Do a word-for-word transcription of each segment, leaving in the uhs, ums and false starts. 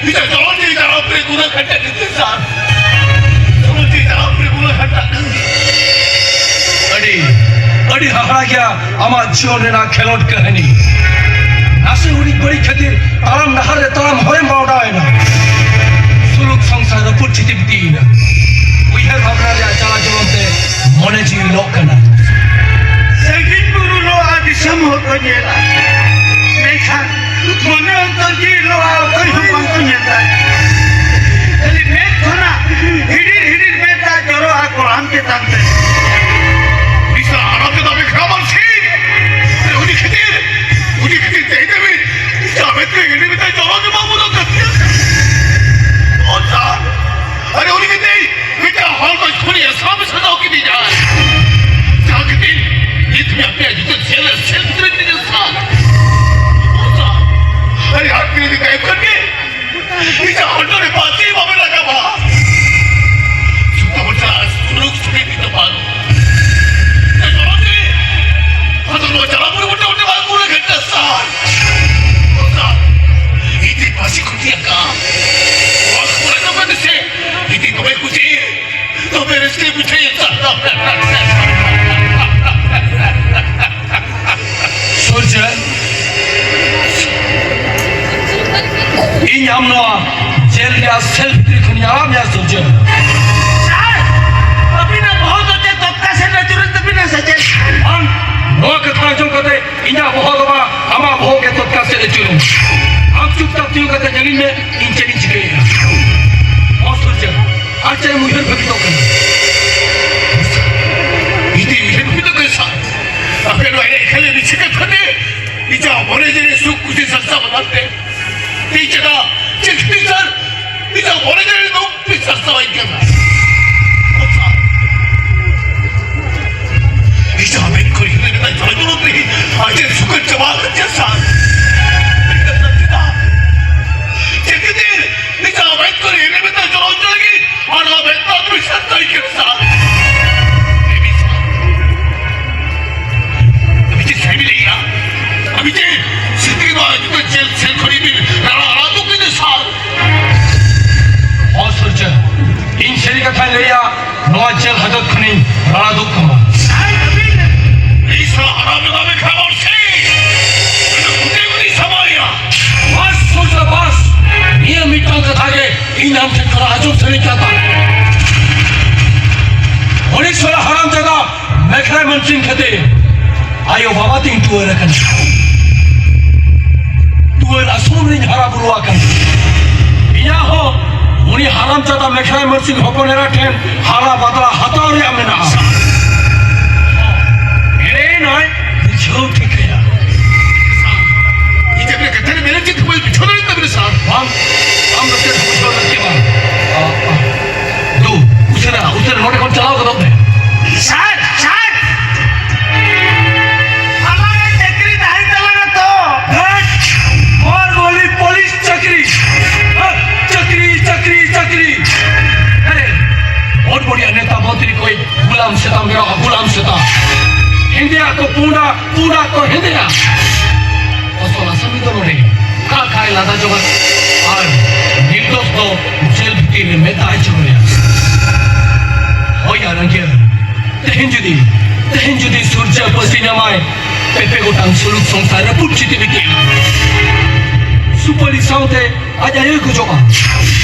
ᱱᱤᱛᱚᱜ ᱡᱚᱞᱚᱱ ᱡᱤᱣᱤ ᱡᱟᱱᱟᱢ ᱨᱮ ᱜᱩᱱᱟᱹ ᱠᱷᱟᱴᱟ ᱠᱟᱛᱮ ᱥᱟᱨ᱾ ᱡᱚᱞᱚᱱ ᱡᱤᱣᱤ ᱡᱟᱱᱟᱢ ᱨᱮ ᱜᱩᱱᱟᱹ ᱠᱷᱟᱴᱟ ᱠᱟᱛᱮ᱾ ᱟᱹᱰᱤ, ᱟᱹᱰᱤ ᱦᱟᱦᱟᱲᱟ ᱜᱮᱭᱟ ᱟᱢᱟᱜ ᱡᱤᱭᱚᱱ ᱨᱮᱱᱟᱜ ᱠᱷᱮᱞᱳᱰ ᱠᱟᱹᱦᱱᱤ᱾ ᱱᱟᱥᱮ ᱦᱩᱰᱤᱧ ᱵᱟᱹᱲᱤᱡ ᱠᱷᱟᱹᱛᱤᱨ ᱛᱟᱲᱟᱢ ᱰᱟᱦᱟᱨ ᱨᱮ ᱛᱟᱲᱟᱢ ᱦᱚᱨᱮᱢ ᱵᱟᱰᱟᱣ ᱮᱱᱟ᱾ ᱥᱩᱞᱩᱠ ᱥᱚᱝᱥᱟᱨ ᱨᱟᱹᱯᱩᱫ ᱪᱤᱛᱤ ᱵᱤᱛᱤᱭᱮᱱᱟ᱾ ᱩᱭᱦᱟᱹᱨ ᱵᱷᱟᱵᱽᱱᱟ ᱨᱮᱭᱟᱜ ᱪᱟᱞᱟ ᱪᱚᱞᱚᱱ ᱛᱮ ᱢᱚᱱᱮ ᱡᱤᱣᱤ ᱞᱚᱜ ᱠᱟᱱᱟ᱾ ᱥᱟᱺᱜᱤᱧ ᱵᱩᱨᱩ ᱞᱚᱜᱼᱟ, ᱫᱤᱥᱚᱢ ᱦᱚᱸᱠᱚ ᱧᱮᱞᱟ, ᱢᱮᱱᱠᱷᱟᱱ ᱢᱚᱱᱮ ᱚᱱᱛᱚᱨ ᱡᱤᱣᱤ ᱞᱚᱜᱼᱟ, ᱚᱠᱚᱭ ᱦᱚᱸ ᱵᱟᱝᱠᱚ ᱧᱮᱞ ᱫᱟᱲᱮᱭᱟᱜᱼᱟ᱾ ᱠᱷᱟᱹᱞᱤ ᱢᱮᱫ ᱠᱷᱚᱱᱟᱜ ᱦᱤᱰᱤᱨ ᱦᱤᱰᱤᱨ ᱢᱮᱫ ᱫᱟᱜ ᱡᱚᱨᱚᱜᱼᱟ ᱠᱚᱲᱟᱢ ᱪᱮᱛᱟᱱ ᱛᱮ᱾ ᱵᱤᱥᱟ ᱟᱨᱟᱢ ᱛᱮ ᱫᱟᱵᱮ ᱠᱷᱟᱢᱟᱨ ᱥᱤ᱾ ᱩᱱᱤ ᱠᱷᱟᱹᱛᱤᱨ, ᱩᱱᱤ ᱠᱷᱟᱹᱛᱤᱨ ᱛᱮ ᱤᱧ ᱫᱷᱟᱹᱵᱤᱡ ᱡᱟᱵᱮᱫ ᱠᱚ ᱦᱤᱰᱤᱨ ᱢᱮᱛᱟᱭ ᱡᱚᱨᱚ ᱜᱮ ᱵᱟᱝ ᱵᱚᱞᱚ ᱠᱟᱱ ᱛᱤᱧᱟ᱾ ᱚ ᱥᱟᱨ, ᱟᱨᱮ ᱩᱱᱤ ᱠᱷᱟᱹᱛᱤᱨ ᱢᱤᱫᱴᱟᱝ ᱦᱚᱲ ᱠᱚ ᱠᱷᱩᱱᱤ ᱥᱟᱵ ᱥᱟᱡᱟᱣ ᱠᱤᱫᱤᱧᱟ᱾ ᱡᱟᱦᱟᱸ ᱠᱷᱟᱹᱛᱤᱨ ᱱᱤᱛ ᱦᱟᱹᱵᱤᱡ ᱟᱯᱮᱭᱟᱜ ᱡᱩᱛᱟᱹ ᱥᱮᱞ ᱥᱮᱞ ᱛᱮ ᱢᱮᱱᱟᱜ ᱛᱤᱧᱟ ᱥᱟᱨ᱾ ᱚ ᱥᱟᱨ, ᱟᱨᱮ ᱦᱟᱛ ᱠᱤᱨᱤᱧ ᱠᱟᱭ ᱠᱷᱟᱱ ᱜᱮ ᱤᱧᱟᱹᱜ ᱦᱚᱴᱚᱜ ᱨᱮ ᱯᱟᱹᱛᱤ ᱵᱟᱵᱮ ᱞᱟᱜᱟᱣᱟ᱾ ᱡᱚᱛᱚ ᱦᱚᱲ ᱥᱟᱞᱟᱜ ᱥᱩᱞᱩᱠ ᱥᱩᱞᱩᱠ ᱫᱚ ᱵᱟᱝ᱾ ᱟᱫᱚ ᱱᱚᱣᱟ ᱪᱟᱞᱟᱣ ᱯᱚᱨᱮ ᱢᱚᱴᱟᱢᱩᱴᱤ ᱵᱟᱝ ᱠᱚᱨᱮ ᱜᱷᱟᱴᱟ ᱥᱟᱨ᱾ ᱥᱟᱨ, ᱤᱧ ᱯᱟᱹᱥᱤ ᱠᱷᱩᱴᱤ ᱟᱠᱟᱫ᱾ ᱱᱚᱣᱟ ᱠᱚᱨᱮ ᱫᱚ ᱢᱟᱱᱮ ᱥᱮ, ᱤᱧ ᱫᱚᱢᱮ ᱠᱩᱥᱤ, ᱫᱚᱢᱮ ᱨᱟᱹᱥᱠᱟᱹ ᱵᱩᱡᱷᱟᱹᱣ ᱮᱱ ᱥᱟᱨ᱾ ᱥᱩᱨᱡᱟ, ᱤᱧ ᱟᱢ ᱱᱚᱣᱟ ᱡᱮᱞ ᱨᱮᱭᱟᱜ ᱥᱮᱞ ᱵᱷᱤᱛᱨᱤ ᱠᱷᱚᱱᱤᱧ ᱟᱲᱟᱜ ᱢᱮᱭᱟ, ᱥᱩᱨᱡᱟ᱾ ᱥᱟᱨ, ᱟᱹᱵᱤᱱᱟᱜ ᱵᱚᱦᱚᱜ ᱫᱚ ᱪᱮᱫ ᱛᱚᱛᱠᱟ ᱥᱮᱫ ᱟᱹᱪᱩᱨᱮᱱ ᱛᱟᱹᱵᱤᱱᱟ ᱥᱮ ᱪᱮᱫ? ᱵᱟᱝ, ᱱᱚᱣᱟ ᱠᱟᱛᱷᱟ ᱟᱸᱡᱚᱢ ᱠᱟᱛᱮ ᱤᱧᱟᱹᱜ ᱵᱚᱦᱚᱜ ᱫᱚ ᱵᱟᱝ, ᱟᱢᱟᱜ ᱵᱚᱦᱚᱜ ᱜᱮ ᱛᱚᱛᱠᱟ ᱥᱮᱫ ᱟᱹᱪᱩᱨᱮᱱ᱾ ᱟᱢ ᱪᱩᱯᱪᱟᱯ ᱛᱤᱸᱜᱩ ᱠᱟᱛᱮ ᱧᱮᱞᱤᱧ ᱢᱮ, ᱤᱧ ᱪᱮᱫ ᱤᱧ ᱪᱤᱠᱟᱹᱭᱮᱫᱼᱟ᱾ ᱢᱟ ᱥᱩᱨᱡᱟ, ᱟᱨ ᱪᱮᱫ ᱮᱢ ᱩᱭᱦᱟᱹᱨ ᱵᱷᱟᱹᱵᱤᱛᱚᱜ ᱠᱟᱱᱟ? ᱤᱧ ᱫᱚᱧ ᱩᱭᱦᱟᱹᱨ ᱵᱷᱟᱹᱵᱤᱛᱚᱜ ᱠᱟᱱᱟ, ᱥᱟᱨ᱾ ᱟᱯᱮ ᱱᱚᱣᱟ ᱮᱱᱮᱡ ᱠᱷᱟᱹᱞᱤ ᱢᱤᱪᱷᱟᱹ ᱠᱟᱛᱷᱟ ᱛᱮ ᱤᱧᱟᱹᱜ ᱢᱚᱱᱮ ᱡᱤᱣᱤ ᱥᱩᱠ ᱠᱩᱥᱤ ᱥᱟᱨᱥᱟ ᱵᱟᱫᱟᱞ ᱛᱮ ᱤᱧ ᱪᱮᱫᱟᱜ ᱪᱮᱫ ᱠᱷᱟᱹᱛᱤᱨ ᱥᱟᱨ ᱤᱧᱟᱹᱜ ᱢᱚᱱᱮ ᱡᱤᱣᱤ ᱫᱩᱠ ᱯᱮ ᱥᱟᱨᱥᱟᱣᱟᱹᱧ ᱠᱟᱱᱟ? ᱚ ᱥᱟᱨ, ᱤᱧᱟᱹᱜ ᱢᱮᱫ ᱠᱷᱚᱱ ᱦᱤᱨᱞᱟᱹ ᱞᱮᱠᱟ ᱡᱚᱞᱚ ᱡᱚᱞᱚ ᱛᱮ ᱟᱡ ᱮ ᱥᱩᱠ ᱪᱟᱵᱟ ᱟᱠᱟᱫ ᱛᱤᱧᱟ ᱥᱟᱨ᱾ ᱪᱮᱫ ᱠᱷᱟᱹᱛᱤᱨ ᱤᱧᱟᱹᱜ ᱢᱮᱫ ᱠᱷᱚᱱ ᱦᱤᱨᱞᱟᱹ ᱞᱮᱠᱟ ᱡᱚᱞᱚ ᱡᱚᱞᱚ ᱞᱟᱹᱜᱤᱫ ᱟᱨ ᱱᱚᱣᱟ ᱢᱮᱫ ᱫᱟᱜ ᱫᱚ ᱥᱟᱨᱥᱟᱣᱟᱹᱧ ᱠᱟᱱᱟ ᱥᱟᱨ? ᱫᱮᱵᱤ ᱥᱟᱨ, ᱟᱹᱵᱤᱱ ᱪᱮᱫ ᱥᱟᱹᱨᱤ ᱵᱤᱱ ᱞᱟᱹᱭᱮᱜᱼᱟ? ᱟᱹᱵᱤᱱ ᱪᱮᱫ ᱥᱟᱹᱨᱤ ᱱᱚᱣᱟ ᱡᱩᱫᱟᱹ ᱡᱮᱞ ᱥᱮᱞ ᱠᱷᱚᱱ ᱵᱤᱱ ᱨᱟᱲᱟ ᱟᱲᱟᱜ ᱩᱰᱩᱠ ᱠᱮᱫᱟ ᱥᱟᱨ? ᱞᱟᱹᱭᱟ, ᱱᱚᱣᱟ ᱡᱮᱞ ᱦᱟᱡᱚᱛ ᱠᱷᱚᱱᱤᱧ ᱨᱟᱲᱟ ᱫᱩᱜ ᱠᱟᱢᱟ᱾ ᱤᱥᱟ ᱦᱟᱨᱟᱢ ᱡᱟᱫᱟ ᱢᱮᱠᱷᱞᱟ ᱢᱟᱨᱥᱤ, ᱤᱧ ᱫᱚ ᱠᱩᱴᱤ ᱠᱩᱴᱤ ᱥᱟᱢᱟᱭᱟ᱾ ᱵᱟᱥ ᱥᱩᱨᱡᱟ ᱵᱟᱥ, ᱱᱤᱭᱟᱹ ᱢᱤᱫᱴᱟᱝ ᱠᱟᱛᱷᱟ ᱜᱮ ᱤᱧ ᱟᱢ ᱴᱷᱮᱱ ᱠᱷᱚᱱ ᱟᱸᱡᱚᱢ ᱥᱟᱱᱟᱧ ᱠᱟᱱ ᱛᱟᱦᱮᱸ᱾ ᱩᱱᱤ ᱥᱚᱨᱟ ᱦᱟᱨᱟᱢ ᱡᱟᱫᱟ ᱢᱮᱠᱷᱞᱟ ᱢᱟᱨᱥᱤ ᱠᱷᱟᱹᱛᱤᱨ ᱟᱭᱳ ᱵᱟᱵᱟ ᱛᱤᱧ ᱴᱩᱣᱟᱹᱨ ᱟᱠᱟᱱᱟ᱾ ᱴᱩᱣᱟᱹᱨ ᱟᱥᱨᱚᱢ ᱨᱤᱧ ᱦᱟᱨᱟ ᱵᱩᱨᱩ ᱟᱠᱟᱱᱟ᱾ ᱤᱧᱟᱹᱜ ᱦᱚᱸ ᱩᱱᱤ ᱦᱟᱨᱟᱢ ᱡᱟᱫᱟ ᱢᱮᱠᱷᱞᱟ ᱢᱟᱨᱥᱤ ᱦᱚᱯᱚᱱ ᱮᱨᱟ ᱴᱷᱮᱱ ᱦᱟᱨᱟ ᱵᱟᱫᱞᱟ ᱦᱟᱛᱟᱣ ᱨᱮᱭᱟᱜ ᱢᱮᱱᱟᱜᱼᱟ᱾ ᱮᱲᱮ ᱱᱟᱭ ᱵᱩᱡᱷᱟᱹᱣ ᱴᱷᱤᱠᱟᱹᱭᱟ᱾ ᱤᱧ ᱡᱟᱦᱟᱸ ᱠᱟᱛᱷᱟ ᱨᱮ ᱢᱮᱱᱟ ᱪᱮᱫ ᱠᱷᱚᱵᱚᱨ ᱵᱩᱡᱷᱟᱹᱣ ᱫᱟᱲᱮᱭᱟᱜ ᱛᱟᱵᱤᱱᱟ ᱥᱟᱨ? ᱵᱟᱝ, ᱟᱢ ᱫᱚ ᱪᱮᱫ ᱦᱚᱸ ᱵᱩᱡᱷᱟᱹᱣ ᱞᱟᱹᱠᱛᱤ ᱵᱟᱝ᱾ ᱟ, ᱟ, ᱫᱩ, ᱩᱥᱟᱹᱨᱟ, ᱩᱥᱟᱹᱨᱟ ᱱᱚᱰᱮ ᱠᱷᱚᱱ ᱪᱟᱞᱟᱣ ᱜᱚᱫᱚᱜ ᱢᱮ᱾ ᱥᱟᱨ, ᱥᱟᱨ! ᱟᱢᱟᱜ ᱪᱟᱹᱠᱨᱤ ᱛᱟᱦᱮᱱ ᱛᱟᱞᱟᱝᱟ ᱛᱚ? ᱦᱮᱴ! ᱢᱚᱨ ᱵᱚᱞᱤ ᱯᱩᱞᱤᱥ ᱪᱟᱹᱠᱨᱤ! ᱦᱮᱴ! ᱪᱟᱹᱠᱨᱤ, ᱪᱟᱹᱠᱨᱤ, ᱪᱟᱹᱠᱨᱤ! ᱟᱨᱮ, ᱵᱚᱲ ᱵᱚᱲᱤᱭᱟ ᱱᱮᱛᱟ ᱢᱚᱱᱛᱨᱤ ᱠᱚᱭ ᱜᱩᱞᱟᱢ ᱥᱮᱛᱟ ᱢᱮᱨᱚᱜᱼᱟ, ᱜᱩᱞᱟᱢ ᱥᱮᱛᱟ᱾ ᱦᱮᱸᱫᱮᱭᱟᱜ ᱠᱚ ᱯᱩᱸᱰᱟ, ᱯᱩᱸᱰᱟᱜ ᱠᱚ ᱦᱮᱸᱫᱮᱭᱟ᱾ ᱚᱥᱚᱞ ᱟᱥᱟᱢᱤ ᱫᱚ ᱱᱚᱰᱮ ᱠᱷᱟ ᱠᱷᱟᱭ ᱞᱟᱸᱫᱟ ᱡᱚᱝᱟ ᱟᱨ ᱱᱤᱨᱫᱳᱥ ᱫᱚ ᱡᱮᱞ ᱵᱷᱤᱛᱤᱨ ᱨᱮ ᱢᱮᱫ ᱫᱟᱜ ᱮ ᱡᱚᱨᱚᱭᱟ᱾ ᱦᱳᱭ ᱟᱨ ᱟᱸᱜᱤᱭᱟᱹ, ᱛᱮᱦᱮᱧ ᱡᱩᱫᱤ, ᱛᱮᱦᱮᱧ ᱡᱩᱫᱤ ᱥᱩᱨᱡᱟ ᱯᱟᱹᱥᱤ ᱧᱟᱢᱟᱭ, ᱯᱮ ᱯᱮ ᱜᱚᱴᱟᱝ ᱥᱩᱞᱩᱠ ᱥᱚᱝᱥᱟᱨ ᱨᱟᱹᱯᱩᱫ ᱪᱤᱛᱤ ᱵᱤᱛᱤ᱾ ᱥᱩᱯᱟᱹᱞᱤ ᱥᱟᱶᱛᱮ ᱟᱡ ᱟᱭᱳᱭ ᱜᱚᱡᱚᱜᱼᱟ᱾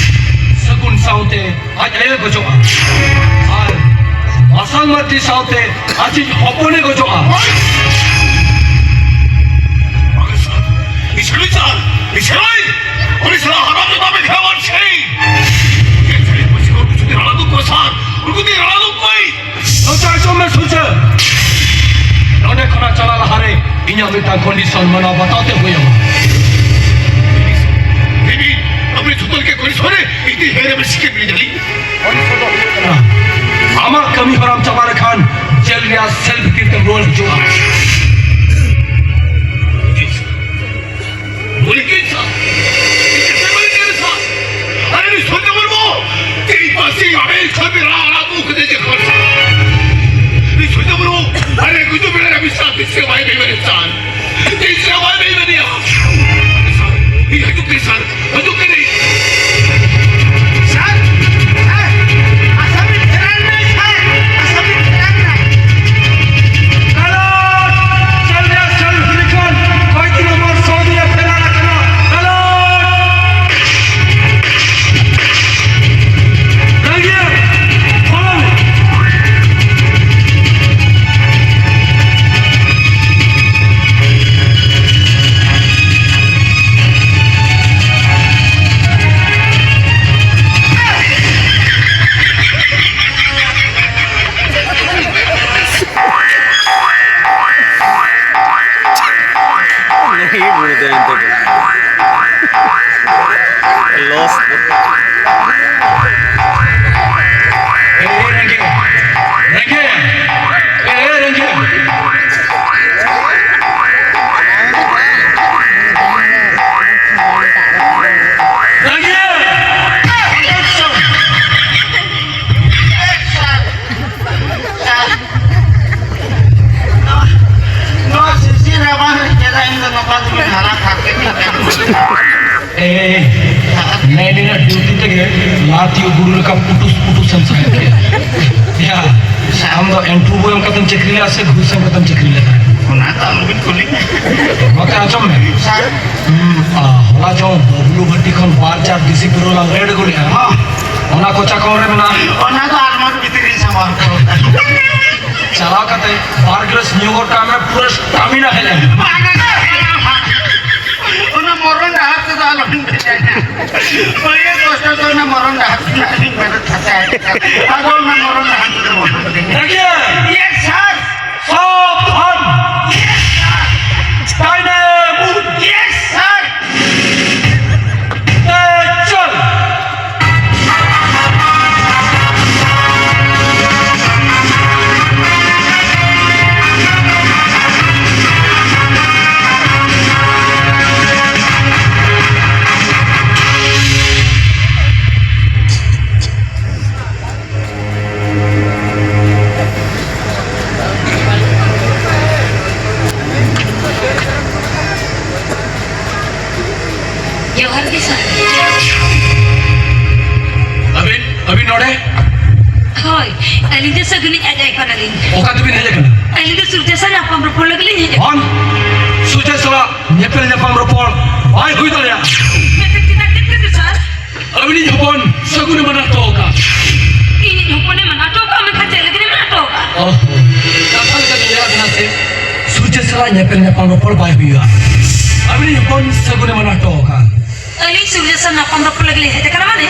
ᱥᱟᱹᱜᱩᱱ ᱥᱟᱶᱛᱮ ᱟᱡ ᱟᱭᱳᱭ ᱜᱚᱡᱚᱜᱼᱟ᱾ ᱟᱨ ᱢᱟᱨᱥᱟᱞ ᱢᱟᱨᱰᱤ ᱥᱟᱶᱛᱮ ᱟᱡᱤᱡ ᱦᱚᱯᱚᱱᱮ ᱜᱚᱡᱚᱜᱼᱟ᱾ ᱤᱥᱨᱟᱭᱮᱞ ᱥᱟᱨ, ᱤᱥᱨᱟᱭᱮᱞ! ᱩᱱᱤ ᱥᱟᱞᱟ ᱦᱟᱨᱟᱢ ᱡᱟᱫᱟ ᱢᱮᱠᱷᱞᱟ ᱢᱟᱨᱥᱤ! ᱩᱱᱠᱩ ᱫᱚ ᱨᱟᱲᱟ ᱫᱩᱜ ᱠᱚᱣᱟ ᱥᱟᱨ, ᱩᱱᱠᱩ ᱫᱚ ᱨᱟᱲᱟ ᱫᱩᱜ ᱠᱚᱣᱟ᱾ ᱱᱚᱛᱮ ᱟᱸᱡᱚᱢ ᱢᱮ ᱥᱩᱨᱡᱟ, ᱱᱚᱰᱮ ᱠᱷᱚᱱᱟᱜ ᱪᱟᱞᱟᱜ ᱞᱟᱦᱟᱨᱮ ᱤᱧᱟᱹᱜ ᱢᱤᱫᱴᱟᱝ ᱠᱚᱱᱰᱤᱥᱚᱱ ᱢᱟᱱᱟᱣ ᱵᱟᱛᱟᱣ ᱛᱮ ᱦᱩᱭ ᱟᱢᱟ᱾ ᱫᱮᱵᱤ, ᱟᱯᱮ ᱡᱷᱚᱛᱚ ᱞᱮᱠᱟ ᱠᱚᱱᱰᱤᱥᱚᱱ ᱨᱮ ᱤᱧ ᱫᱚ ᱦᱮᱨᱮ ᱢᱮ ᱥᱤᱠᱮ ᱵᱤᱞᱤ ᱡᱟᱹᱞᱤ᱾ ᱟᱢᱟᱜ ᱠᱟᱹᱢᱤ ᱦᱚᱨᱟᱢ ᱪᱟᱵᱟ ᱞᱮᱠᱷᱟᱱ ᱡᱮᱞ ᱨᱮᱭᱟᱜ ᱥᱮᱞ ᱵᱷᱤᱛᱤᱨ ᱛᱮᱢ ᱨᱩᱣᱟᱹᱲ ᱦᱤᱡᱩᱜᱼᱟ᱾ ᱩᱱᱤ ᱠᱤ ᱥᱟ-, ᱤᱧ ᱠᱟᱛᱷᱟ ᱵᱟᱹᱧ ᱧᱮᱞ ᱥᱟ-, ᱟᱨᱮ ᱩᱱᱤ ᱥᱚᱧᱡᱚᱭ ᱢᱩᱨᱢᱩ, ᱛᱮᱦᱮᱧ ᱯᱟᱹᱥᱤ ᱟᱵᱮᱱ ᱠᱷᱚᱱ ᱵᱮᱱ ᱨᱟᱲᱟ ᱟᱲᱟᱜ ᱠᱚ ᱠᱟᱛᱮ ᱡᱮ ᱠᱷᱚᱱ ᱥᱟ-, ᱩᱱᱤ ᱥᱚᱧᱡᱚᱭ ᱢᱩᱨᱢᱩ, ᱟᱨᱮ ᱜᱩᱡᱩ ᱵᱮᱲᱟ ᱨᱮ ᱵᱤᱥᱨᱟᱢ ᱛᱤᱥ ᱜᱮ ᱵᱟᱭ ᱵᱮᱵᱮᱨᱮᱫ ᱥᱟᱨ᱾ ᱛᱤᱥ ᱜᱮ ᱵᱟᱭ ᱵᱮᱵᱮᱨᱮᱫ᱾ ᱤᱧ ᱦᱤᱡᱩᱜ ᱠᱟᱹᱱᱟᱹᱧ ᱥᱟᱨ, ᱦᱤᱡᱩᱜ ᱠᱟᱹᱱᱟᱹᱧ᱾ ᱥᱟᱨ, ᱥᱟᱨ, ᱟᱥᱟ ᱜᱩᱨᱩ ᱞᱮᱠᱟ ᱯᱩᱴᱩᱥ ᱯᱩᱴᱩᱥ ᱮᱢ ᱥᱟᱦᱮᱵ ᱠᱮᱫ᱾ ᱭᱟ, ᱟᱢ ᱫᱚ ᱮᱱᱴᱩᱵᱩ ᱮᱢ ᱠᱟᱛᱮᱢ ᱪᱟᱹᱠᱨᱤ ᱞᱮᱫᱟ ᱥᱮ ᱜᱷᱩᱥ ᱮᱢ ᱠᱟᱛᱮᱢ ᱪᱟᱹᱠᱨᱤ ᱞᱮᱫᱟ? ᱚᱱᱟ ᱫᱚ ᱟᱞᱚᱵᱤᱱ ᱠᱩᱞᱤᱧᱟ᱾ ᱱᱚᱛᱮ ᱟᱸᱡᱚᱢ ᱢᱮ᱾ ᱥᱟᱨ᱾ ᱦᱩᱸ, ᱟ, ᱦᱚᱞᱟ ᱡᱚᱝ ᱵᱟᱵᱞᱩ ᱵᱷᱟᱴᱤ ᱠᱷᱚᱱ ᱵᱟᱨ ᱪᱟᱨ ᱫᱮᱥᱤ ᱯᱟᱹᱣᱨᱟᱹ ᱞᱟᱝ ᱨᱮᱰ ᱟᱹᱜᱩ ᱞᱮᱜᱼᱟ᱾ ᱦᱚᱸ᱾ ᱚᱱᱟ ᱠᱚᱪᱟ ᱠᱚᱢ ᱨᱮ ᱢᱮᱱᱟᱜᱼᱟ᱾ ᱚᱱᱟ ᱫᱚ ᱟᱞᱢᱟᱨᱤ ᱵᱷᱤᱛᱤᱨ ᱨᱤᱧ ᱥᱟᱢᱵᱟᱣ ᱦᱚᱴᱚ ᱠᱟᱜᱼᱟ᱾ ᱪᱟᱞᱟᱣ ᱠᱟᱛᱮ ᱵᱟᱨ ᱜᱞᱟᱥ ᱧᱩ ᱜᱚᱫ ᱠᱟᱜ ᱢᱮ, ᱯᱩᱨᱟᱹ ᱥᱴᱟᱢᱤᱱᱟ ᱦᱮᱡ ᱮᱱ᱾ ᱵᱟᱝ, ᱵᱟᱝ, ᱵᱟᱝ, ᱵᱟᱝ᱾ ᱚᱱᱟ ᱢᱚᱨᱚᱱ ᱰᱟᱦᱟᱨ ᱛᱮᱫᱚ ᱟᱞᱚᱵᱤᱱ ᱵᱷᱮᱡᱟᱭᱟ᱾ ᱵᱟᱹᱲᱤᱡ ᱠᱚᱥᱴᱚ ᱫᱚ ᱚᱱᱟ ᱢᱚᱨᱚᱱ ᱰᱟᱦᱟᱨ ᱛᱮ ᱟᱹᱞᱤᱧ ᱵᱟᱞᱮ ᱛᱷᱟᱥᱟᱭᱟ᱾ ᱟᱫᱚ ᱚᱱᱟ ᱢᱚᱨᱚᱱ ᱰᱟᱦᱟᱨ ᱛᱮᱫᱚ ᱵᱟᱵᱚᱱ ᱵᱷᱮᱡᱟᱭᱟ᱾ ᱨᱟᱹᱜᱤᱭᱟᱹ! ᱭᱮᱥ, ᱥᱟᱨ! ᱥᱟᱵᱫᱷᱟᱱ! ᱭᱮᱥ, ᱥᱟᱨ! ᱰᱟᱭᱱᱟᱢᱩ! ᱭᱮᱥ, ᱥᱟᱨ! ᱮᱠᱥᱚᱱ! ᱡᱚᱦᱟᱨ ᱜᱮ ᱥᱟᱨ᱾ ᱟᱹᱵᱤᱱ, ᱟᱹᱵᱤᱱ ᱱᱚᱰᱮ? ᱦᱳᱭ, ᱟᱹᱞᱤᱧ ᱫᱚ ᱥᱟᱹᱜᱩᱱᱤᱡ ᱟᱡ ᱟᱭᱳ ᱠᱟᱱᱟᱞᱤᱧ᱾ ᱚᱠᱟ ᱛᱮᱵᱤᱱ ᱦᱮᱡ ᱟᱠᱟᱱᱟ? ᱟᱹᱞᱤᱧ ᱫᱚ ᱥᱩᱨᱡᱟ ᱥᱟᱞᱟᱜ ᱧᱟᱯᱟᱢ ᱨᱚᱯᱚᱲ ᱞᱟᱹᱜᱤᱫ ᱞᱤᱧ ᱦᱮᱡ ᱟᱠᱟᱱᱟ᱾ ᱵᱟᱝ, ᱥᱩᱨᱡᱟ ᱥᱟᱞᱟᱜ ᱧᱮᱯᱮᱞ ᱧᱟᱯᱟᱢ ᱨᱚᱯᱚᱲ ᱵᱟᱭ ᱦᱩᱭ ᱫᱟᱲᱮᱭᱟᱜᱼᱟ᱾ ᱢᱮᱱᱠᱷᱟᱱ ᱪᱮᱫᱟᱜ, ᱪᱮᱫ ᱠᱷᱟᱹᱛᱤᱨ ᱥᱟᱨ? ᱟᱹᱵᱤᱱᱤᱡ ᱦᱚᱯᱚᱱ ᱥᱟᱹᱜᱩᱱᱮ ᱢᱟᱱᱟ ᱦᱚᱴᱚ ᱟᱠᱟᱫ᱾ ᱤᱧᱤᱡ ᱦᱚᱯᱚᱱᱮ ᱢᱟᱱᱟ ᱦᱚᱴᱚ ᱟᱠᱟᱫ, ᱢᱮᱱᱠᱷᱟᱱ ᱪᱮᱫ ᱞᱟᱹᱜᱤᱫ ᱮ ᱢᱟᱱᱟ ᱦᱚᱴᱚ ᱟᱠᱟᱫ? ᱚᱦᱚ, ᱠᱟᱛᱷᱟ ᱞᱮᱠᱟᱛᱮ ᱧᱮᱞ ᱟᱠᱟᱱᱟ ᱥᱮ, ᱥᱩᱨᱡᱟ ᱥᱟᱞᱟᱜ ᱧᱮᱯᱮᱞ ᱧᱟᱯᱟᱢ ᱨᱚᱯᱚᱲ ᱵᱟᱭ ᱦᱩᱭᱩᱜᱼᱟ᱾ ᱟᱹᱵᱤᱱᱤᱡ ᱦᱚᱯᱚᱱ ᱥᱟᱹᱜᱩᱱᱮ ᱢᱟᱱᱟ ᱦᱚᱴᱚ ᱟᱠᱟᱫ᱾ ᱟᱹᱞᱤᱧ ᱥᱩᱨᱡᱟ ᱥᱟᱞᱟᱜ ᱧᱟᱯᱟᱢ ᱨᱚᱯᱚᱲ ᱞᱟᱹᱜᱤᱫ ᱞᱤᱧ ᱦᱮᱡ ᱟᱠᱟᱱᱟ, ᱢᱟᱱᱮ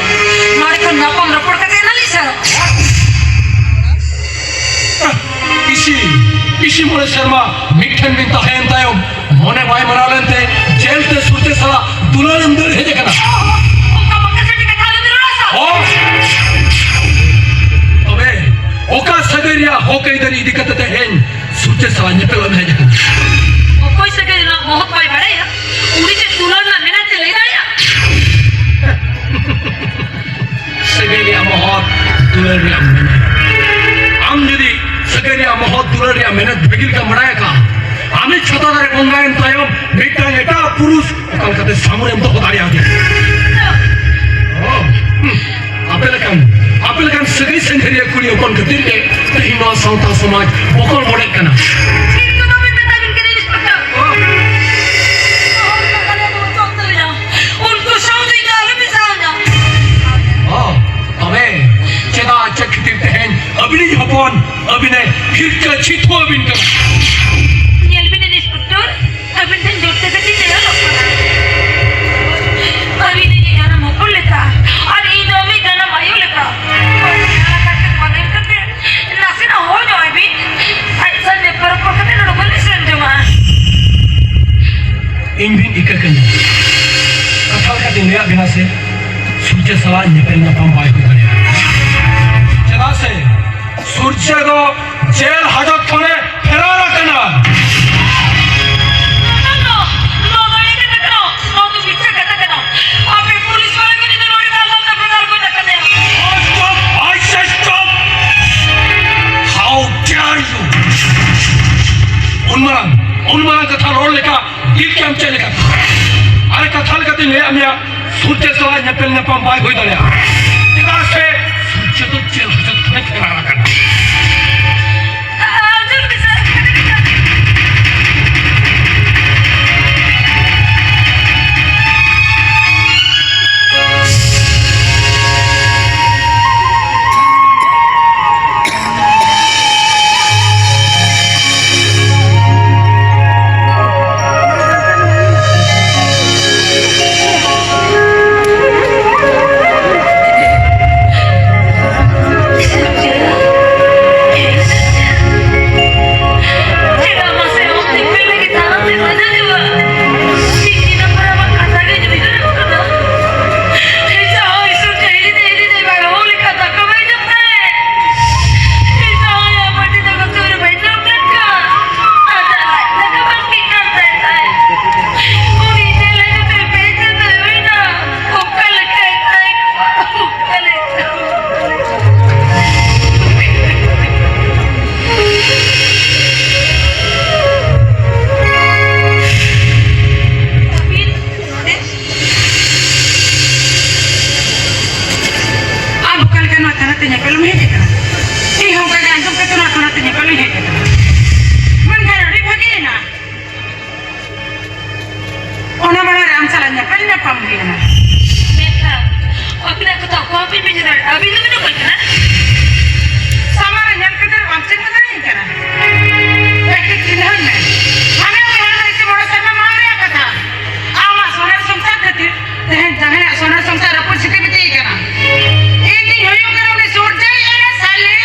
ᱱᱚᱰᱮ ᱠᱷᱚᱱ ᱧᱟᱯᱟᱢ ᱨᱚᱯᱚᱲ ᱠᱟᱛᱮ ᱮᱱᱟᱝ ᱞᱤᱧ ᱥᱮᱱᱚᱜ᱾ ᱤᱥᱤ, ᱤᱥᱤ ᱢᱚᱬᱮ ᱥᱮᱨᱢᱟ ᱢᱤᱫ ᱴᱷᱮᱱ ᱵᱤᱱ ᱛᱟᱦᱮᱸᱭᱮᱱ ᱛᱟᱭᱚᱢ, ᱢᱚᱱᱮ ᱵᱟᱭ ᱢᱟᱱᱟᱣ ᱞᱮᱱᱛᱮ ᱡᱮᱞ ᱛᱮ ᱥᱩᱨᱡᱟ ᱥᱟᱞᱟᱜ ᱫᱩᱞᱟᱹᱲᱮᱢ ᱫᱟᱹᱲ ᱦᱮᱡ ᱟᱠᱟᱱᱟ᱾ ᱚᱱᱠᱟ ᱵᱟᱠᱚ ᱥᱮᱴᱮᱨ ᱠᱟᱛᱷᱟ ᱟᱞᱚᱵᱤᱱ ᱨᱚᱲᱟ ᱥᱟᱨ᱾ ᱚ! ᱛᱚᱵᱮ ᱚᱠᱟ ᱥᱟᱹᱜᱟᱹᱭ ᱨᱮᱭᱟᱜ ᱦᱚᱠ ᱟᱹᱭᱫᱟᱹᱨᱤ ᱤᱫᱤ ᱠᱟᱛᱮ ᱛᱮᱦᱮᱧ ᱥᱩᱨᱡᱟ ᱥᱟᱞᱟᱜ ᱧᱮᱯᱮᱞᱚᱜ ᱮᱢ ᱦᱮᱡ ᱟᱠᱟᱱᱟ? ᱚᱠᱚᱭ ᱥᱟᱹᱜᱟᱹᱭ ᱨᱮᱱᱟᱜ ᱢᱚᱦᱚᱛ ᱵᱟᱭ ᱵᱟᱲᱟᱭᱟ, ᱩᱱᱤ ᱪᱮᱫ ᱫᱩᱞᱟᱹᱲ ᱨᱮᱱᱟᱜ ᱢᱮᱱᱮᱫ ᱛᱮ ᱞᱟᱹᱭ ᱫᱟᱲᱮᱭᱟᱜᱼᱟ? ᱥᱟᱹᱜᱟᱹᱭ ᱨᱮᱭᱟᱜ ᱢᱚᱦᱚᱛ, ᱫᱩᱞᱟᱹᱲ ᱨᱮᱭᱟᱜ ᱢᱮᱱᱮᱫ᱾ ᱟᱢ ᱡᱩᱫᱤ ᱥᱟᱹᱜᱟᱹᱭ ᱨᱮᱭᱟᱜ ᱢᱚᱦᱚᱛ, ᱫᱩᱞᱟᱹᱲ ᱨᱮᱭᱟᱜ ᱢᱮᱱᱮᱫ ᱵᱷᱟᱹᱜᱤ ᱞᱮᱠᱟᱢ ᱵᱟᱲᱟᱭ ᱠᱷᱟᱱ, ᱟᱢᱤᱡ ᱪᱷᱟᱛᱟ ᱫᱟᱨᱮ ᱵᱚᱸᱜᱟᱭᱮᱱ ᱛᱟᱭᱚᱢ ᱢᱤᱫᱴᱟᱝ ᱮᱴᱟᱜ ᱯᱩᱨᱩᱥ ᱚᱠᱟ ᱞᱮᱠᱟᱛᱮ ᱥᱟᱢᱩᱨᱮᱢ ᱫᱚᱦᱚ ᱫᱟᱲᱮᱭᱟᱫᱮᱭᱟ? ᱚ, ᱦᱩᱸ᱾ ᱟᱢ ᱟᱯᱮ ᱞᱮᱠᱟᱱ, ᱟᱯᱮ ᱞᱮᱠᱟᱱ ᱥᱟᱹᱜᱟᱹᱭ ᱥᱟᱹᱝᱜᱷᱟᱹᱨᱤᱭᱟᱹ ᱠᱩᱲᱤ ᱦᱚᱯᱚᱱ ᱠᱷᱟᱹᱛᱤᱨ ᱜᱮ ᱛᱮᱦᱮᱧ ᱱᱚᱣᱟ ᱥᱟᱶᱛᱟ ᱥᱚᱢᱟᱡᱽ ᱵᱚᱠᱚᱞ ᱵᱚᱰᱮᱜ ᱠᱟᱱᱟ᱾ ᱪᱮᱫ ᱠᱚᱫᱚ ᱵᱤᱱ ᱢᱮᱛᱟ ᱵᱤᱱ ᱠᱟᱱᱟ, ᱤᱱᱥᱯᱮᱠᱴᱚᱨ? ᱟᱞᱮ ᱫᱚ ᱪᱚᱞ ᱛᱟᱞᱮᱭᱟ᱾ ᱩᱱᱠᱩ ᱥᱟᱶ ᱫᱚ ᱤᱧ ᱫᱚ ᱟᱞᱚᱯᱮ ᱥᱟᱶᱧᱟ᱾ ᱚ, ᱛᱚᱵᱮ ᱪᱮᱫᱟᱜ, ᱪᱮᱫ ᱠᱷᱟᱹᱛᱤᱨ ᱛᱮᱦᱮᱧ ᱟᱹᱵᱤᱱᱤᱡ ᱦᱚᱯᱚᱱ ᱟᱹᱵᱤᱱᱮ ᱦᱤᱨᱠᱟᱹ ᱪᱷᱤᱛᱷᱩ ᱟᱹᱵᱤᱱ ᱠᱟᱱᱟ? ᱧᱮᱞ ᱵᱤᱱ, ᱤᱱᱥᱯᱮᱠᱴᱚᱨ, ᱟᱹᱵᱤᱱ ᱴᱷᱮᱱ ᱡᱳᱨ ᱛᱮ ᱠᱟᱹᱴᱤᱡ ᱞᱟᱹᱭ ᱚᱞᱚᱜ ᱠᱟᱱᱟ᱾ ᱟᱹᱵᱤᱱ ᱤᱧᱤᱡ ᱡᱟᱱᱟᱢ ᱦᱚᱯᱚᱱ ᱞᱮᱠᱟ, ᱟᱨ ᱤᱧ ᱫᱚ ᱟᱹᱵᱤᱱ ᱡᱟᱱᱟᱢ ᱟᱭᱳ ᱞᱮᱠᱟ᱾ ᱦᱟᱨᱟ ᱠᱟᱛᱮ ᱵᱟᱝ ᱮᱢ ᱠᱟᱛᱮ, ᱱᱟᱥᱮᱱᱟᱜ ᱦᱚᱦᱚ ᱧᱚᱜ ᱟᱭ ᱵᱤᱱ᱾ ᱟᱡ ᱥᱟᱶ ᱵᱮᱯᱟᱨ ᱨᱚᱯᱚᱲ ᱠᱟᱛᱮ ᱱᱚᱰᱮ ᱠᱷᱚᱱ ᱞᱤᱧ ᱥᱮᱱ ᱡᱚᱝᱟ᱾ ᱤᱧ ᱵᱤᱱ ᱤᱠᱟᱹ ᱠᱟᱹᱧᱟ᱾ ᱠᱟᱛᱷᱟ ᱞᱮᱠᱟᱛᱮᱧ ᱞᱟᱹᱭᱟᱫ ᱵᱤᱱᱟ ᱥᱮ, ᱥᱩᱨᱡᱟ ᱥᱟᱞᱟᱜ ᱧᱮᱯᱮᱞ ᱧᱟᱯᱟᱢ ᱵᱟᱭ ᱦᱩᱭ ᱫᱟᱲᱮᱭᱟᱜᱼᱟ᱾ ᱪᱮᱫᱟᱜ ᱥᱮ ᱥᱩᱨᱡᱟ ᱫᱚ ᱡᱮᱞ ᱦᱟᱡᱚᱛ ᱠᱷᱚᱱᱮ ᱯᱷᱮᱨᱟᱨ ᱟᱠᱟᱱᱟ᱾ ᱱᱚᱣᱟ ᱫᱚ, ᱱᱚᱣᱟ ᱫᱚ ᱮᱲᱮ ᱠᱟᱛᱷᱟ ᱠᱟᱱᱟ᱾ ᱱᱚᱣᱟ ᱫᱚ ᱢᱤᱛᱷᱭᱟ ᱠᱟᱛᱷᱟ ᱠᱟᱱᱟ᱾ ᱟᱯᱮ ᱯᱩᱞᱤᱥ ᱵᱟᱞᱟ ᱠᱚ ᱡᱩᱫᱤ ᱱᱚᱰᱮ ᱫᱟᱞ ᱫᱟᱞ ᱛᱮᱯᱮ ᱫᱟᱞ ᱜᱚᱡ ᱟᱠᱟᱫᱮᱭᱟ᱾ ᱪᱩᱯ! I say stop! How dare you! ᱩᱱ ᱢᱟᱨᱟᱝ, ᱩᱱ ᱢᱟᱨᱟᱝ ᱠᱟᱛᱷᱟ ᱨᱚᱲ ᱞᱮᱠᱟ ᱫᱤᱞ ᱠᱮ ᱟᱢ ᱪᱮᱫ ᱞᱮᱠᱟ? ᱟᱨᱮ, ᱠᱟᱛᱷᱟ ᱞᱮᱠᱟᱛᱮᱧ ᱞᱟᱹᱭᱟᱫ ᱢᱮᱭᱟ, ᱥᱩᱨᱡᱟ ᱥᱟᱞᱟᱜ ᱧᱮᱯᱮᱞ ᱧᱟᱯᱟᱢ ᱵᱟᱭ ᱦᱩᱭ ᱫᱟᱲᱮᱭᱟᱜᱼᱟ᱾ ᱪᱮᱫᱟᱜ ᱥᱮ ᱥᱩᱨᱡᱟ ᱫᱚ ᱡᱮᱞ ᱦᱟᱡᱚᱛ ᱠᱷᱚᱱᱮ ᱯᱷᱮᱨᱟᱨ ᱟᱠᱟᱱᱟ᱾ ᱛᱷᱟᱱᱟ ᱛᱮ ᱧᱮᱯᱮᱞ ᱮᱢ ᱦᱮᱡ ᱟᱠᱟᱱᱟ᱾ ᱤᱧ ᱦᱚᱸ ᱚᱱᱠᱟ ᱜᱮ ᱟᱸᱡᱚᱢ ᱠᱟᱛᱮ ᱱᱚᱣᱟ ᱛᱷᱟᱱᱟ ᱛᱮ ᱧᱮᱯᱮᱞ ᱤᱧ ᱦᱮᱡ ᱟᱠᱟᱱᱟ᱾ ᱢᱮᱱᱠᱷᱟᱱ ᱟᱹᱰᱤ ᱵᱷᱟᱹᱜᱤ ᱮᱱᱟ᱾ ᱚᱱᱟ ᱢᱟᱲᱟᱝ ᱨᱮ ᱟᱢ ᱥᱟᱞᱟᱜ ᱧᱮᱯᱮᱞ ᱧᱟᱯᱟᱢ ᱦᱩᱭ ᱮᱱᱟ᱾ ᱢᱮᱱᱠᱷᱟᱱ ᱟᱹᱵᱤᱱᱟᱜ ᱠᱟᱛᱷᱟ ᱚᱠᱚᱭ ᱦᱚᱸ ᱵᱟᱹᱧ ᱵᱩᱡᱷᱟᱹᱣ ᱫᱟᱲᱮᱭᱟᱜᱼᱟ᱾ ᱟᱹᱵᱤᱱ ᱫᱚᱵᱤᱱ ᱚᱠᱚᱭ ᱠᱟᱱᱟ? ᱥᱟᱢᱟᱝ ᱨᱮ ᱧᱮᱞ ᱠᱟᱛᱮ ᱵᱟᱢ ᱪᱮᱫ ᱠᱟᱫᱟᱧ ᱠᱟᱱᱟ᱾ ᱮᱠᱴᱩ ᱪᱤᱱᱦᱟᱹᱣ ᱢᱮ᱾ ᱦᱟᱱᱮ ᱩᱱᱤ ᱦᱚᱲ ᱫᱚ ᱤᱥᱤ ᱢᱚᱬᱮ ᱥᱮᱨᱢᱟ ᱢᱟᱲᱟᱝ ᱨᱮᱭᱟᱜ ᱠᱟᱛᱷᱟ᱾ ᱟᱢᱟᱜ ᱥᱚᱱᱮᱨ ᱥᱚᱝᱥᱟᱨ ᱠᱷᱟᱹᱛᱤᱨ ᱛᱮᱦᱮᱧ ᱡᱟᱦᱟᱸᱭᱟᱜ ᱥᱚᱱᱮᱨ ᱥᱚᱝᱥᱟᱨ ᱨᱟᱹᱯᱩᱫ ᱥᱤᱴᱤ ᱵᱤᱴᱤ ᱠᱟᱱᱟ, ᱤᱧᱤᱧ ᱦᱩᱭᱩᱜ ᱠᱟᱱᱟ ᱩᱱᱤ ᱥᱩᱨᱡᱟᱹᱭ ᱮᱨᱟ ᱥᱟᱞᱮ᱾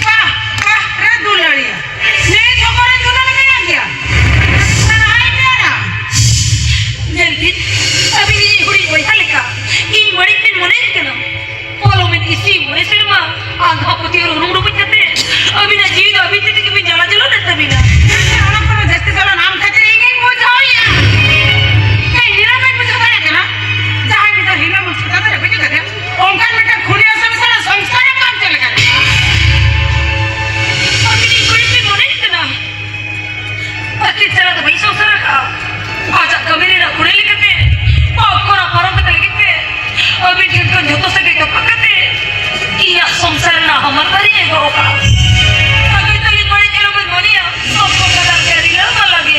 ᱵᱟᱦ, ᱵᱟᱦ ᱨᱮ ᱫᱩᱞᱟᱹᱲᱤᱭᱟᱹ᱾ ᱱᱤᱛ ᱦᱚᱸ ᱠᱚᱨᱮ ᱫᱩᱞᱟᱹᱲ ᱢᱮᱱᱟᱜ ᱜᱮᱭᱟ᱾ ᱥᱟᱦᱟᱭ ᱢᱮ ᱟᱨ ᱧᱮᱞ ᱵᱤᱱ, ᱟᱹᱵᱤᱱ ᱤᱧᱤᱡ ᱦᱩᱰᱤᱧ ᱵᱚᱭᱦᱟ ᱞᱮᱠᱟ ᱤᱧ ᱵᱟᱹᱲᱤᱡ ᱵᱤᱱ ᱢᱚᱱᱮᱭᱮᱫ ᱠᱟᱱᱟ᱾ ᱯᱚᱞᱚᱢᱮᱱ ᱤᱥᱤ ᱢᱚᱬᱮ ᱥᱮᱨᱢᱟ ᱟᱸᱫᱷᱟ ᱯᱟᱹᱛᱭᱟᱹᱣ ᱨᱮ ᱩᱱᱩᱢ ᱰᱩᱵᱩᱡ ᱠᱟᱛᱮ ᱟᱹᱵᱤᱱᱟᱜ ᱡᱤᱣᱤ ᱫᱚ ᱟᱹᱵᱤᱱ ᱛᱮᱜᱮ ᱵᱤᱱ ᱡᱟᱞᱟ ᱡᱟᱞᱟ ᱞᱮᱫ ᱛᱟᱹᱵᱤᱱᱟ᱾ ᱚᱱᱟ ᱠᱷᱚᱱ ᱡᱟᱹᱥᱛᱤ ᱡᱟᱞᱟ ᱟᱢ ᱠᱷᱟᱹᱛᱤᱨ ᱤᱧᱤᱧ ᱵᱩᱡᱷᱟᱹᱣᱮᱫᱼᱟ᱾ ᱤᱧ ᱱᱤᱨᱟᱹᱭ ᱵᱟᱹᱧ ᱵᱩᱡᱷᱟᱹᱣ ᱫᱟᱲᱮᱭᱟᱜ ᱠᱟᱱᱟ᱾ ᱡᱟᱦᱟᱸᱭ ᱢᱤᱫ ᱦᱚᱲ ᱦᱤᱱᱟᱹ ᱢᱩᱥᱠᱤᱞ ᱠᱟᱛᱮ ᱨᱮ ᱵᱟᱹᱧ ᱠᱟᱫᱮᱭᱟ, ᱚᱱᱠᱟᱱ ᱢᱤᱫᱴᱟᱝ ᱠᱷᱩᱲᱤ ᱟᱥᱚᱢ ᱥᱟᱞᱟᱜ ᱥᱚᱝᱥᱟᱨ ᱨᱮ ᱵᱟᱢ ᱪᱮᱫ ᱞᱮᱠᱟ᱾ ᱟᱹᱵᱤᱱ ᱤᱧ ᱵᱟᱹᱲᱤᱡ ᱵᱤᱱ ᱢᱚᱱᱮᱭᱮᱫ ᱠᱟᱱᱟ? ᱟᱹᱠᱤᱞ ᱪᱷᱟᱲᱟ ᱫᱚ ᱵᱟᱹᱧ ᱥᱚᱝᱥᱟᱨ ᱟᱠᱟᱫᱼᱟ᱾ ᱟᱡᱟᱜ ᱠᱟᱹᱢᱤ ᱨᱮᱱᱟᱜ ᱠᱩᱲᱟᱹᱭ ᱞᱮᱠᱟᱛᱮ, ᱯᱟᱯ ᱠᱚᱨᱟᱣ ᱯᱟᱨᱚᱢ ᱠᱟᱛᱮ ᱞᱟᱹᱜᱤᱫ ᱛᱮ, ᱟᱹᱵᱤᱱ ᱴᱷᱮᱱ ᱠᱷᱚᱱ ᱡᱚᱛᱚ ᱥᱟᱹᱜᱟᱹᱭ ᱛᱚᱯᱟᱜ ᱠᱟᱛᱮ, ᱤᱧᱟᱹᱜ ᱥᱚᱝᱥᱟᱨ ᱨᱮᱱᱟᱜ ᱦᱟᱢᱟᱞ ᱵᱟᱨᱤᱧ ᱮᱜᱚᱜ ᱟᱠᱟᱫᱼᱟ᱾ ᱟᱹᱵᱤᱱ ᱫᱚ ᱤᱧ ᱵᱟᱹᱲᱤᱡ ᱟᱞᱚᱵᱤᱱ ᱢᱚᱱᱮᱭᱟ, ᱥᱚᱢᱯᱚᱨᱠᱚ ᱫᱟᱜ ᱨᱮ ᱨᱤᱞᱟᱹᱢᱟᱞᱟ ᱜᱮ᱾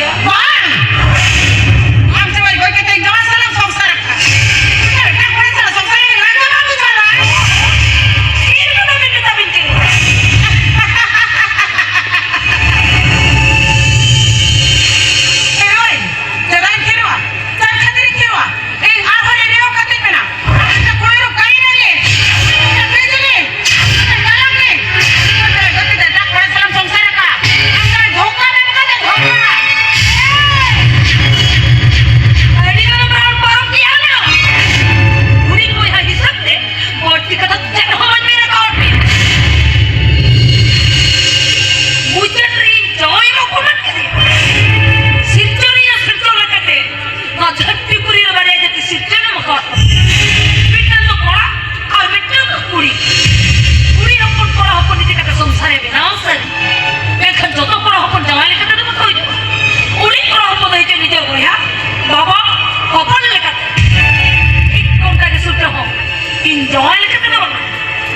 ᱤᱧ ᱡᱟᱶᱟᱭ ᱞᱮᱠᱟ ᱛᱮᱫᱚ ᱵᱟᱝ,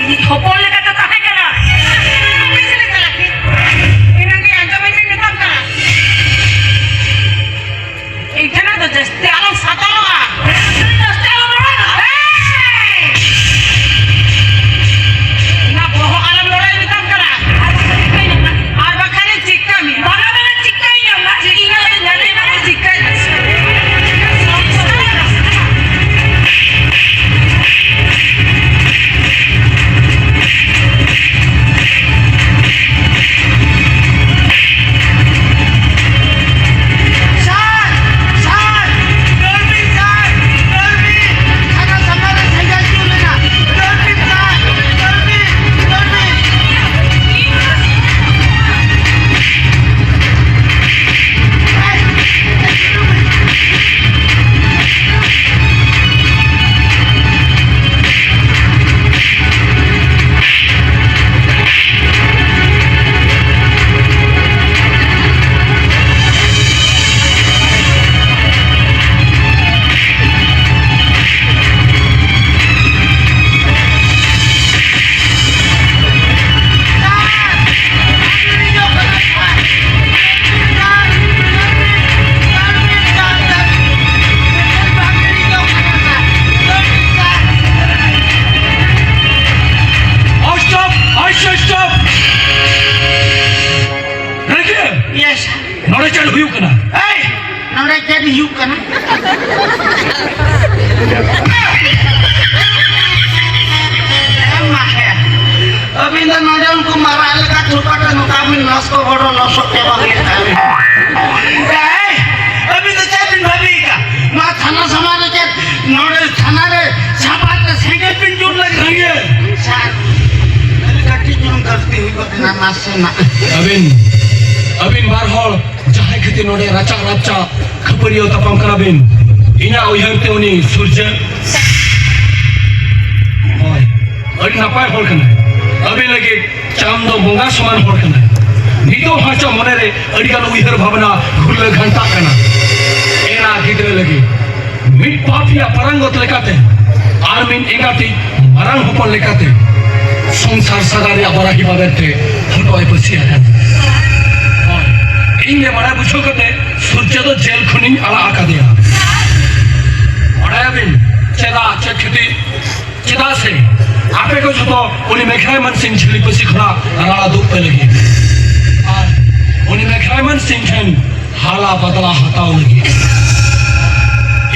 ᱤᱧᱤᱡ ᱦᱚᱯᱚᱱ ᱞᱮᱠᱟᱛᱮ ᱛᱟᱦᱮᱸ ᱠᱟᱱᱟ᱾ ᱟᱯᱮ ᱪᱮᱫ ᱞᱮᱠᱟ ᱞᱟᱹᱠᱛᱤ? ᱮᱱᱟᱝ ᱜᱮ ᱟᱸᱡᱚᱢ ᱟᱹᱧ ᱢᱮᱛᱟᱢ ᱠᱟᱱᱟ᱾ ᱤᱧ ᱴᱷᱮᱱ ᱫᱚ ᱡᱟᱹᱥᱛᱤ ᱟᱞᱚᱢ ᱥᱟᱛᱟᱞᱚᱜᱼᱟ᱾ ᱡᱟᱹᱥᱛᱤ ᱟᱞᱚᱢ ᱨᱚᱲᱟ᱾ ᱮᱭ! ᱚᱱᱟ ᱵᱚᱦᱚᱜ ᱟᱞᱚᱢ ᱨᱚᱲᱟ, ᱢᱮᱛᱟᱢ ᱠᱟᱱᱟ᱾ ᱟᱨ ᱵᱟᱠᱷᱟᱱ ᱤᱧ ᱪᱤᱠᱟᱹ ᱢᱮᱭᱟ᱾ ᱵᱟᱝᱟ, ᱵᱟᱝᱟ, ᱪᱤᱠᱟᱹᱧᱟᱢ? ᱪᱤᱠᱟᱹᱧᱟᱢ? ᱪᱤᱠᱟᱹᱧᱟᱢ? ᱥᱟᱨ! ᱥᱟᱨ! ᱫᱟᱹᱲ ᱵᱤᱱ ᱥᱟᱨ! ᱫᱟᱹᱲ ᱵᱤᱱ! ᱛᱷᱟᱱᱟ ᱥᱟᱢᱱᱟ ᱨᱮ ᱥᱮᱸᱜᱮᱞ ᱡᱩᱞ ᱮᱱᱟ! ᱫᱟᱹᱲ ᱵᱤᱱ ᱥᱟᱨ! ᱫᱟᱹᱲ ᱵᱤᱱ! ᱫᱟᱹᱲ ᱵᱤᱱ! Stop! I say stop! ᱨᱟᱹᱠᱷᱤᱭᱟᱹ! Yes. ᱱᱚᱰᱮ ᱪᱮᱫ ᱦᱩᱭᱩᱜ ᱠᱟᱱᱟ? ᱮᱭ! ᱱᱚᱰᱮ ᱪᱮᱫ ᱦᱩᱭᱩᱜ ᱠᱟᱱᱟ? ᱮ ᱢᱟ ᱦᱮ᱾ ᱟᱹᱵᱤᱱ ᱫᱚ ᱱᱚᱰᱮ ᱩᱱᱠᱩ ᱢᱟᱨᱟᱜ ᱞᱮᱠᱟ ᱪᱷᱩᱯᱟᱹᱴᱟ ᱱᱚᱝᱠᱟ ᱵᱤᱱ ᱞᱚᱥ ᱠᱚ ᱵᱚᱲᱚ ᱞᱚᱥᱚᱜ ᱪᱟᱵᱟ ᱠᱮᱫ ᱛᱟᱵᱤᱱ᱾ ᱮᱭ! ᱟᱹᱵᱤᱱ ᱫᱚ ᱪᱮᱫ ᱵᱤᱱ ᱵᱷᱟᱹᱵᱤ ᱠᱟᱜ? ᱱᱚᱣᱟ ᱛᱷᱟᱱᱟ ᱥᱟᱢᱟᱝ ᱨᱮ ᱪᱮᱫ ᱱᱚᱰᱮ ᱛᱷᱟᱱᱟ ᱨᱮ ᱪᱷᱟᱯᱟ ᱛᱮ ᱥᱮᱸᱜᱮᱞ ᱵᱤᱱ ᱡᱩᱞ ᱞᱟᱹᱜᱤᱫ? ᱥᱟᱨ, ᱟᱹᱰᱤ ᱠᱟᱹᱴᱤᱡ ᱪᱩᱞᱩᱝ ᱜᱟᱹᱞᱛᱤ ᱦᱩᱭ ᱜᱚᱫ ᱮᱱᱟ, ᱱᱟᱥᱮᱱᱟᱜ᱾ ᱟᱹᱵᱤᱱ, ᱟᱹᱵᱤᱱ ᱵᱟᱨ ᱦᱚᱲ ᱡᱟᱦᱟᱸᱭ ᱠᱷᱟᱹᱛᱤᱨ ᱱᱚᱰᱮ ᱨᱟᱪᱟᱜ ᱨᱟᱯᱪᱟᱜ ᱠᱷᱟᱹᱯᱟᱹᱨᱤᱭᱟᱹ ᱛᱟᱯᱟᱢ ᱠᱟᱱᱟ ᱵᱤᱱ, ᱤᱧᱟᱹᱜ ᱩᱭᱦᱟᱹᱨ ᱛᱮ ᱩᱱᱤ ᱥᱩᱨᱡᱟᱹ, ᱦᱳᱭ, ᱟᱹᱰᱤ ᱱᱟᱯᱟᱭ ᱦᱚᱲ ᱠᱟᱱᱟᱭ᱾ ᱟᱹᱵᱤᱱ ᱞᱟᱹᱜᱤᱫ ᱪᱟᱸᱫᱚ ᱵᱚᱸᱜᱟ ᱥᱚᱢᱟᱱ ᱦᱚᱲ ᱠᱟᱱᱟᱭ᱾ ᱱᱤᱛᱚᱜ ᱦᱚᱸ ᱟᱡᱟᱜ ᱢᱚᱱᱮᱨᱮ ᱟᱹᱰᱤᱜᱟᱱ ᱩᱭᱦᱟᱹᱨ ᱵᱷᱟᱵᱽᱱᱟ ᱦᱩᱨᱞᱟᱹ ᱜᱷᱟᱱᱴᱟᱜ ᱠᱟᱱᱟ᱾ ᱮᱨᱟ ᱜᱤᱫᱽᱨᱟᱹ ᱞᱟᱹᱜᱤᱫ ᱢᱤᱫ ᱯᱟᱯᱤᱭᱟ ᱯᱟᱨᱟᱝᱜᱚᱛ ᱞᱮᱠᱟᱛᱮ ᱟᱨ ᱮᱸᱜᱟᱛᱤᱡ ᱢᱟᱨᱟᱝ ᱦᱚᱯᱚᱱ ᱞᱮᱠᱟᱛᱮ ᱥᱚᱝᱥᱟᱨ ᱥᱟᱜᱟᱲ ᱨᱮᱭᱟᱜ ᱵᱟᱨᱟᱦᱤ ᱵᱟᱵᱮᱨ ᱛᱮ ᱦᱚᱴᱚᱜ ᱮ ᱯᱟᱹᱥᱤ ᱟᱠᱟᱱᱟ᱾ ᱦᱳᱭ, ᱤᱧ ᱜᱮ ᱵᱟᱲᱟᱭ ᱵᱩᱡᱷᱟᱹᱣ ᱠᱟᱛᱮ ᱥᱩᱨᱡᱟᱹ ᱫᱚ ᱡᱮᱞ ᱠᱷᱚᱱᱤᱧ ᱟᱲᱟᱜ ᱟᱠᱟᱫᱮᱭᱟ᱾ ᱵᱟᱲᱟᱭᱟᱵᱤᱱ ᱪᱮᱫᱟᱜ, ᱪᱮᱫ ᱠᱷᱟᱹᱛᱤᱨ? ᱪᱮᱫᱟᱜ ᱥᱮ ᱟᱯᱮ ᱠᱚ ᱡᱷᱚᱛᱚ ᱩᱱᱤ ᱢᱮᱜᱷᱨᱟᱭᱢᱟᱱ ᱥᱤᱝ ᱡᱷᱟᱹᱞᱤ ᱯᱟᱹᱥᱤ ᱠᱷᱚᱱᱟᱜ ᱨᱟᱲᱟ ᱫᱩᱜ ᱯᱮ ᱞᱟᱹᱜᱤᱫ ᱟᱨ ᱩᱱᱤ ᱢᱮᱜᱷᱨᱟᱭᱢᱟᱱ ᱥᱤᱝ ᱴᱷᱮᱱ ᱦᱟᱞᱟ ᱵᱟᱫᱞᱟ ᱦᱟᱛᱟᱣ ᱞᱟᱹᱜᱤᱫ᱾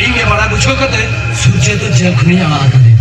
ᱤᱧ ᱜᱮ ᱵᱟᱲᱟᱭ ᱵᱩᱡᱷᱟᱹᱣ ᱠᱟᱛᱮ ᱥᱩᱨᱡᱟᱹ ᱫᱚ ᱡᱮᱞ ᱠᱷᱚᱱᱤᱧ ᱟᱲᱟᱜ ᱟᱠᱟᱫᱮᱭᱟ᱾